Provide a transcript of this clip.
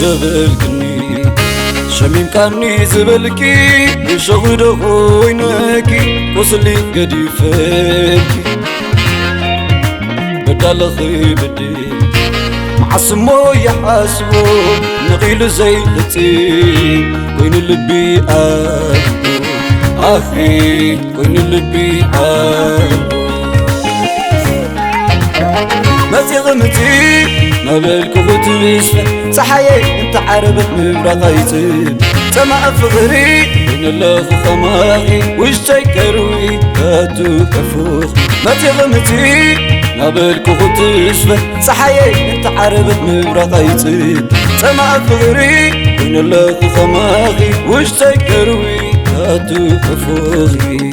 ደበልክኒ ሸሚምካኒ ዝበልኪ እሾኽ ዶ ኮይነኪ ቁስሊ ገዲፈልኪ በዳለኺ ብዲ መዓስሞ ይሓስቦ ነቒሉ ዘይሕጺ ኮይኑ ልቢ ኣልቦ ኣኺ ኮይኑ ልቢ ኣልቦ መጺኺ ምጺ ናበልኩ ክትስፈ ጸሓየይ እንተ ዓረበት ምብራቕ ኣይጽብ ጸማእ ፍቕሪ ኮይነ ኣለኹ ኸማኺ ውሽጠይ ከርዊ ከቱ ከፉኽ መጺኺ ምጺ ናበልኩ ክትስፈ ጸሓየይ እንተ ዓረበት ምብራቕ ኣይጽብ ጸማእ ፍቕሪ ኮይነ ኣለኹ ኸማኺ ውሽጠይ ከርዊ ከቱ ከፉኺ